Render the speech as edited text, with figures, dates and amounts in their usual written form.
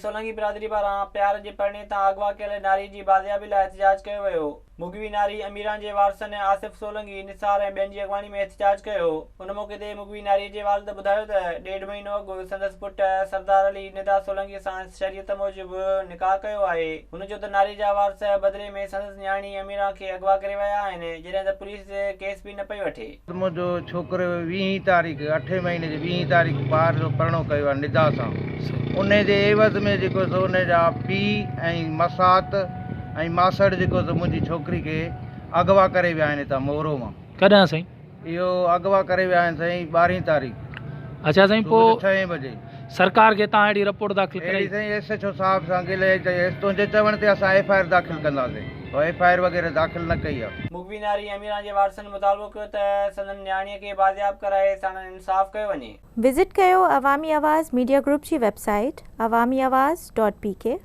سولنگي برادري پاران پيار جي پرڻي تان اغوا ڪيل ناري جي بازيابي لاء احتجاج ڪيو ويو. مغوي ناري اميران جي وارثن آصف سولنگي، نثار ۽ ٻين جي اڳواڻي ۾ احتجاج ڪيو. ان موقعي تي مغوي ناري جي والد ٻڌايو ته ڏيڍ مهينو اڳ سندس پٽ سردار علي ندا سولنگي سان شريعت موجب نڪاح ڪيو آهي. هن چيو ته ناري جا وارث بدلي ۾ سندس نياڻي اميران کي اغوا ڪري ويا آهن، جڏهن ته پوليس ڪيس به نه پئي وٺي. منهنجو ڇوڪرو ويهين تاريخ اٺين مهيني جي ويهين تاريخ ٻار جو پرڻو ڪيو آهي ندا سان انهي جي عيوض ۾ جيڪو سو انهي جا پيء ۽ مسات ۽ ماسڙ جيڪو سو منهنجي ڇوڪري کي اغوا ڪري ويا آهن هتان مورو مان. ڪڏهن سائين؟ اهو اغوا ڪري ويا آهن سائين ٻارهين تاريخ. اڇا سائين صبح پوء جو ڇهين بجي. سرڪار کي تان اهڙي رپورٽ داخل اهڙي ڪرائي؟ سائين ايس ايڇ او صاحب سان گلي چيس تنهنجي چوڻ تي اسان ايف I R داخل ڪنداسين تو ايف I R وغيره داخل نه ڪئي آ. مغوي ناري اميران جي وارثن مطالبو ڪيو ته سندن نياڻيء کي بازياب ڪرائي ساڻن انصاف ڪيو وڃي. وزٽ ڪيو عوامي آواز ميڊيا گروپ جي website Awami Awaz dot P K.